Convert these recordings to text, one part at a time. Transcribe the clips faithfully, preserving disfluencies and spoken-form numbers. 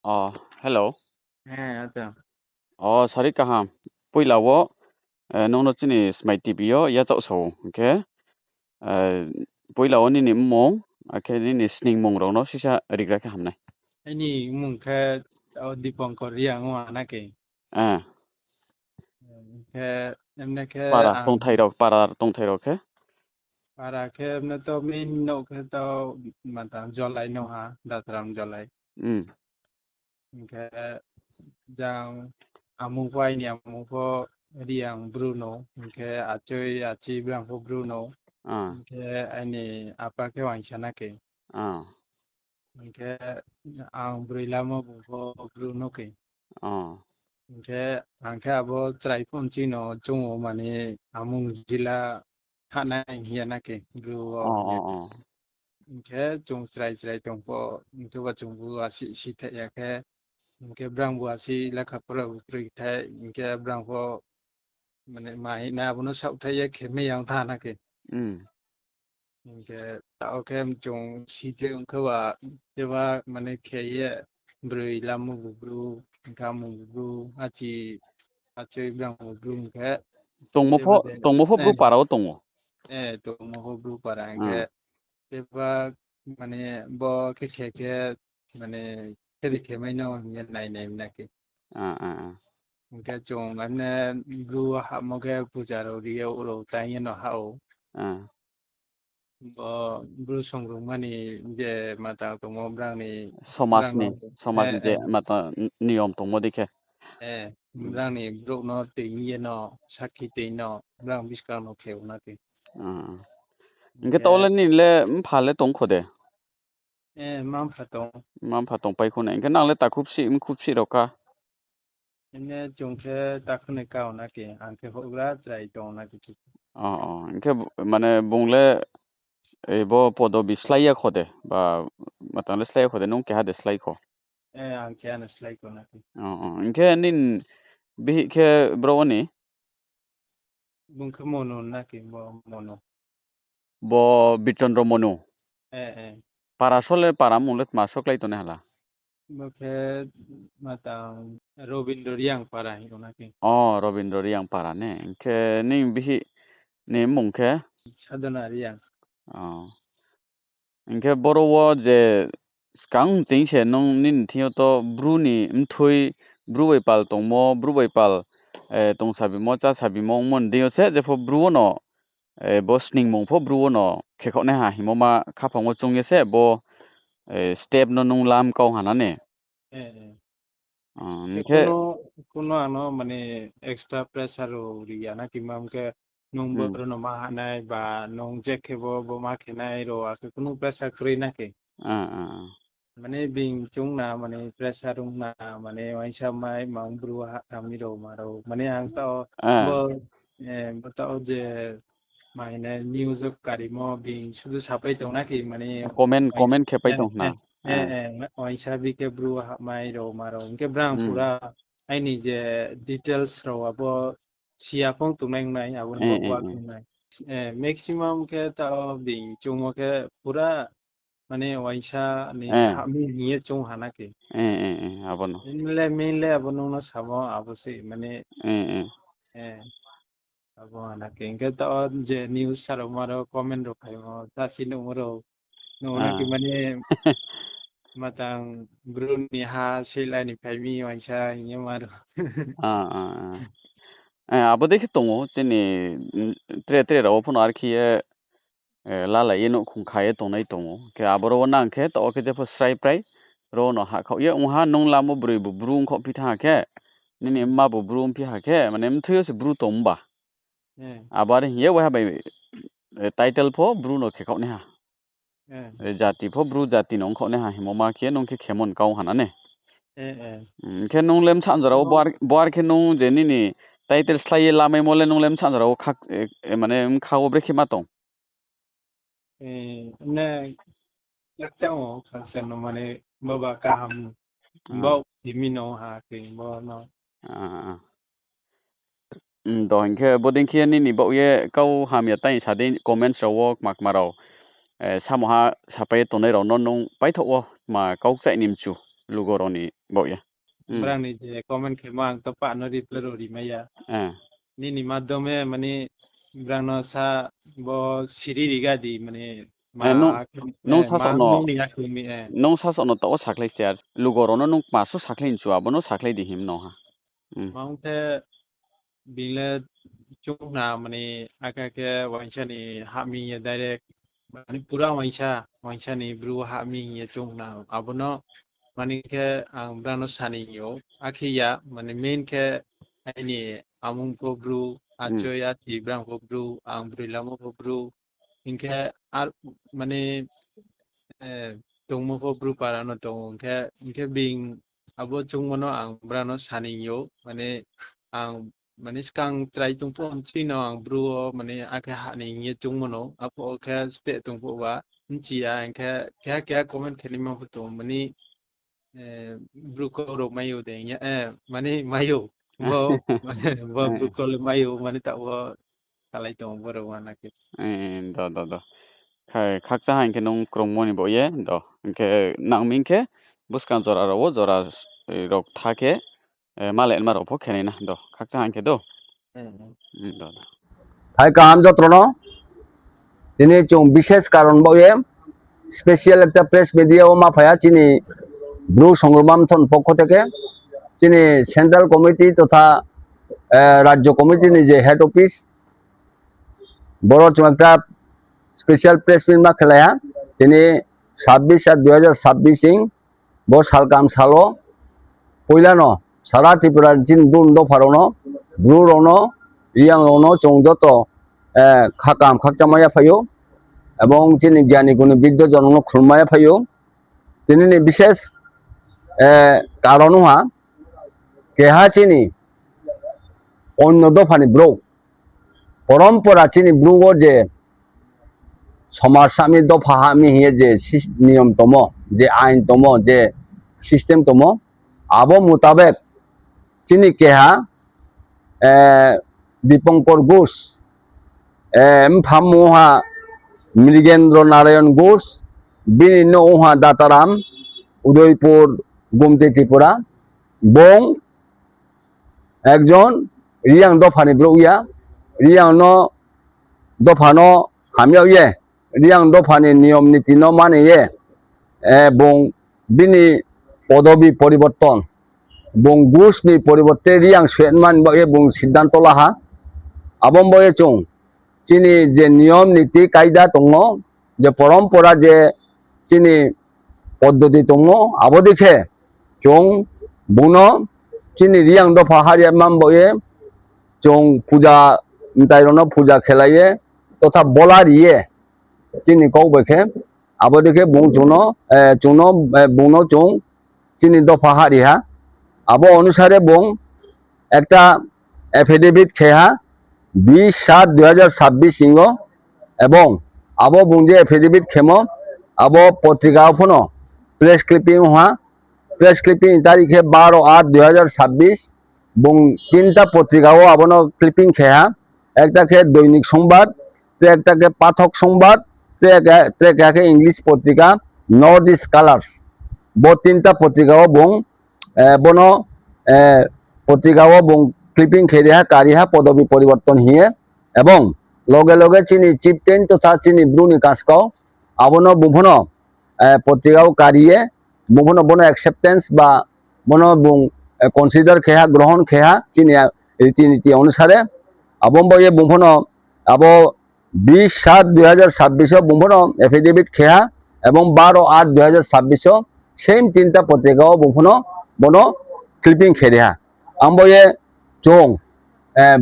O, hello. Heh, acha. O, sari kaham. Poila wo, eh, nung no chini Smai T V yo yachaoh sao. Hing khe, eh, poila wo nini mmung, akhe nini sningmung rao no sisa rigra khe hamnai. Aini mmung khe, o, Dipankar Reang ong ha na khe. Eh. Hing khe, emne khe para ang tongthai rao, para tongthai rao khe? Para khe emne to main no khe to, mata Jolai no ha, Dasram Jolai. Hmm. Hing khe jang amung pho, aini amung pho Reang Bru no, hing khe achoi achi brang pho Bru no. Ah. Hing khe aini apa khe uaingsa na khe. Ah. Hing khe ang broi lamo bung pho Bru no khe. Ah. Hing khe ang khe abo chrai phone chini no chung o mani amung jila hanai hing ya na khe Bru o. Oh, oh, oh. Hing khe chung chrai chrai tong pho, hing khe ba chung bu asi si thai ya khe, hing khe brang bu asi lekha pora bu kroi thai, hing khe brang pho mane ma hing na abo no saohthai ye khe mai yang tha na khe. Hmm. Hing khe taoh khe chung si the ong khe ba, khe ba mane khe ye broi lamo bu Bru, hing khe amung bu Bru, achi, achoi brang bu Bru hing khe. Tongmo pho, tongmo pho Bru para wo tong ou. Eh, tongmo pho Bru para hing khe. Hmm. Khe ba mane bo khe khe khe mane khe de khe mai no hing ye nai nai na khe. Ah, ah, ah. Hing khe chung mane Bru hahmo khe puja rao ri ye rao tang ye no ha ou. Ah. Bo Bru songrungma ni je mata tongmo brang ni somaj ni, somaj ni je mata niyom tongmo dei khe. Eh, brang ni brouh no tui ye no, sakhi tui no, brang buskang no khe ou na khe. Ah. Hing khe taoh le nini le mpha le tong kho de? Eh, mma mpha tong. Mma mpha tongpai kho ne. Hing khe nang le takhu bsih, mkhu bsih rao kha? Hing khe chung khe takhu ni kau na khe, ang khe houhgra chrai tong na khe. Oh, oh. Hing khe mane bung le, eh, bo podobi slái ya kho de, ba matang le slái ya kho de, nung keha de slái kho? Eh, ang keha no slái kho na khe. Oh, oh. Hing khe nini bihih khe bro ni? Bung khe Monu na khe, bo Monu. Bo Birchondro Monu? Eh, eh. Para so le para mung le tma so klái tongnai hala? Bo khe matang Robindro Reang para hing ou na khe. Oh, Robindro Reang para ne. Hing khe nini bihih ni mmung khe? Sadhana Reang. Oh. Hing khe boro wo je skang ching se nung nini thing yo to Bru ni mthui, Bru bai pal tongmo, Bru bai pal, eh, tong sabimo, chá sabimo ongmo ni deing yo se, jepho Bru wo no, eh, bo sningmung pho Bru wo no khekhaoh naiha hingmo ma khaphang wo choung ye se bo, eh, step no nung lam kau ha na ne. Eh, eh. Ah, hing khe kuno, kuno ang no mane extra pressure rao ri ya na khe, ma hing khe nung boro no ma ha nai ba nung je khe bo, bo ma khe nai rao, akhe kuno pressure kroi na khe. Ah, ah, ah. Mane being choung na, mane pressure rung na, mane uaingsa mai mang Bru ha tang mi rao ma rao. Mane ang taoh bo, eh, bo taoh je ma hing nai news o karimo being sudu sapai tong na khe, mane comment, comment khe pai tong na. Eh, eh, uaingsa bi khe Bru ha mai rao ma rao. Hing khe brang pura aini je details rao abo siya phone tongnai ong nai, abo no bo kuak tongnai. Eh, maximum khe taoh being choungmo khe pura mane uaingsa ni ha mi hing ye choung ha na khe. Abo no. Mainly, mainly abo nung no samo abo se mane, eh, abo ha na khe. Hing khe taoh je news sa rao ma rao comment rao phaimo, ta si nuhmo rao. Nuh na khe mane matang Bru ni ha silai ni phai mi uaingsa hing ye ma rao. Ah, ah, ah. Eh, abo dei khe tong ou, chini, mm, tre tre rao wo pho no arkhe ye, eh, lalai ye nouhkhong kha ye tongnai tong ou. Khe aboro wo nang khe, taoh khe jepho srai prai, ro no hahkhaoh ye ong ha, nung lamo broi bu Bru ongkhaoh phi thanng ha khe, nini mma bu Bru ongphi ha khe, mane mthui yo se Bru tong ba. Abo are hing ye waiha bai, eh, title pho Bru no khekhaoh naiha. Eh, jati pho Bru jati no ongkhaoh naiha hingmo ma khe nung khe khemo ni kau ha na ne. Hing khe nung le bsa jora wo bo ar, bo ar khe nung je nini title slái ye lamaimo le nung le bsa jora wo khak, eh, eh, mane bkha wo brekhe ma tong? Eh, ne, yakchang o khakchang no mane boba kaham, ah, bo timi no ha khe bo no. Ah, ah. Mm, do hing khe bodei khe nini baoh ye kau hamya tang sa di comments rao wo kma kma rao, eh, samoha sapai ye tongnai rao no nung paithaoh wo tma kau kchaih ni mchu? lugo rao ni baoh ye. Brang ni je comment khemo ang to pah no reply rao ri mai ya. Nini madhyome mani brang no sa bo siri riga di mani ma nung, nung sasaoh no, nung sasaoh no taoh wo sakhlai ste ar lugo rao no nung kma su sakhlai nchu abo no sakhlai di him no ha. Ma ong khe bini le chung na mani akhe khe uaingsa ni hahmi ye direct mani pura uaingsa, uaingsa ni bru hahmi hing ye chung na abo no mani khe ang brang no sani yo akhe ya mani main khe aini amung pho bru, achoi athi brang pho bru, ang broi lamo pho bru, hing khe ar mani tongmo pho bru para no tong hing khe, hing khe bini abo chungmo no ang brang no sani yo mani ang mani skang chrai tong pho mchi no ang bru wo mani akhe hahni hing ye chungmo no aphuh wo khe steh tong pho ba mchi ya hing khe keha keha comment khe ni ma pho tong mani bru kau rao mai ou de hing ye mani mai ou bo, bo bru kau le mai ou mani taoh wo salai tong boro uana khe. Do, do, do. Khakchang ha hing khe nung krungmo ni baoh ye do hing khe nang mi hing khe buskang jora rao wo jora rao tha khe ma le nma rao pho khe nai na do khakchang ha hing khe do. Phai kaham joto no. Tini chung bishesh karon baoh ye special ekta press media wo ma phai ha chini Bru Songromam Thon pokho theke chini central committee totha rajyo committee ni je head office boro chung ekta special press meet ma khelai ha. Tini sabbish aat dui hazar sabbish ing bo salkam sal wo poila no sara Tripura ni chini Bru ni dopha rao no, Bru rao no, Reang rao no chung joto khakam khakchangma yaphai ou, ebong chini gyani guni biddo jon rao no khlumma yaphai ou. Tini ni bishesh karon ong ha, keha chini onno dopha ni brouh, porompora chini bru wo je somaj sami dopha hahmi hing ye je niyom tongmo, je ain tongmo, je system tongmo, abo mutabek chini keha Dipankor Ghosh, mpha mmung ong ha Mrigendro Narayan Ghosh, bini nouh ong ha Dataram, Udaipur, Gumti Tripura. Bung ekjon Reang dopha ni brouh ya, Reang no dopha no ham yag ye, Reang dopha ni niyom niti no mani ye, bung bini podobi poriborton, bung Ghosh ni poriborte Reang soiman baoh ye bung siddhanto la ha. Abo baoh ye chung chini je niyom niti kaida tongmo, je porompora je chini poddoti tongmo, abo dei khe chung bung no chini Reang dopha hahri ya man baoh ye chung puja, mtai rao no puja khelai ye totha bola ri ye chini kau bai khe, abo dei khe bung chung no, chung no, bung no chung chini dopha hahri ha. Abo onusare bung ekta affidavit khe ha, bis sat dui hazar sabbish ing yo, ebong abo bung je affidavit khemo, abo potrika wo pho no press clipping ong ha, press clipping ni tarik khe baro aat dui hazar sabbish, bung tinta potrika wo abo no clipping khe ha, ekta khe Doinik Songbad, tre ekta khe Pathok Songbad, tre keha khe English potrika North East Colors. Bo tinta potrika wo bung, bo no potrika wo bung clipping khe ri ha, kari ha podobi poriborton hing ye, ebong loge loge chini chieftain totha chini bru ni kaskau, abo no bung pho no potrika wo kari ye, bung pho no bo no acceptance ba bo no bung consider khe ha, grohon khe ha, chini riti niti onusare. Abo baoh ye bung pho no abo bis sat dui hazar sabbish wo bung pho no affidavit khe ha, ebong baro aat dui hazar sabbish wo same tinta potrika wo bung pho no bo no clipping khe ri ha. Ang baoh ye chung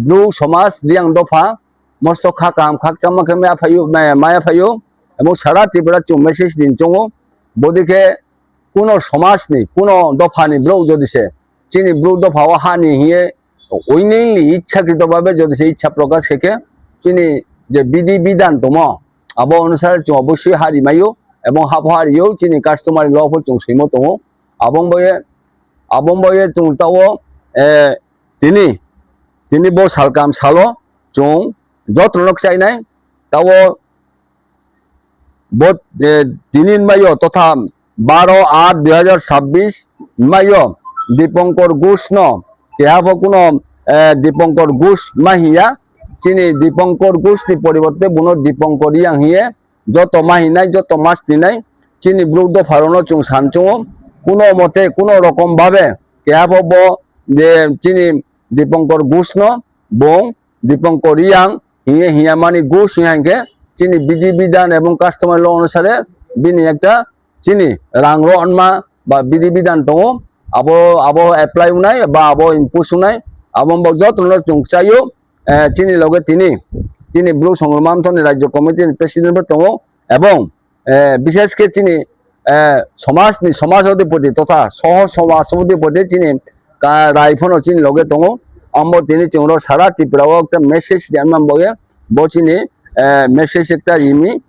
bru somaj Reang dopha mosto kha kaham khakchangma khe maya phai ou, ebong sara Tripura chung message di choung ou, bodei khe kuno somaj ni, kuno dopha ni brouh jodi se chini bru dopha wo hah ni hing ye willingly, ichhakrito babe jodi se ichha prokash khe khe, chini je bidhi bidhan tongmo, abo onusare chung obossoi hah ri mai ou, ebong hah pho hah ri ou, chini customary law pho chung soimo tong ou. Abo baoh ye, abo baoh ye chung taoh wo, tini, tini bo salkam sal wo chung joto no kchaih nai, taoh wo bo, tini ni mai yo totha baro aat dui hazar sabbish mai yo Dipankar Ghosh no keha pho kuno, eh, Dipankar Ghosh ma hing ya. Chini Dipankar Ghosh ni poriborte bung no Dipankar Reang hing ye joto ma hing nai, joto ma sni nai. Chini brouh dopha rao no chung san chung ou, kuno mote, kuno rokom babe keha pho bo je chini Dipankar Ghosh no bung Dipankar Reang hing ye hing ya mani Ghosh hing hing khe, chini bidhi bidhan ebong customary law onusare bini ekta chini rang ro onma ba bidhi bidhan tong ou, abo, abo apply ongnai ba abo impose ongnai, abo bo joto no chung kchai ou, eh, chini loge tini, chini brouh songrongma mtho ni Rajyo Committee ni president pho tong ou, ebong, eh, bishesh khe chini, eh, somaj ni somaj odhipoti totha soho somaj odhipoti chini ka-, rai pho no chini loge tong ou. Abo tini chung ro sara Tripura wo ekta message ri anma bo ye, bo chini, eh, message ekta ri mi.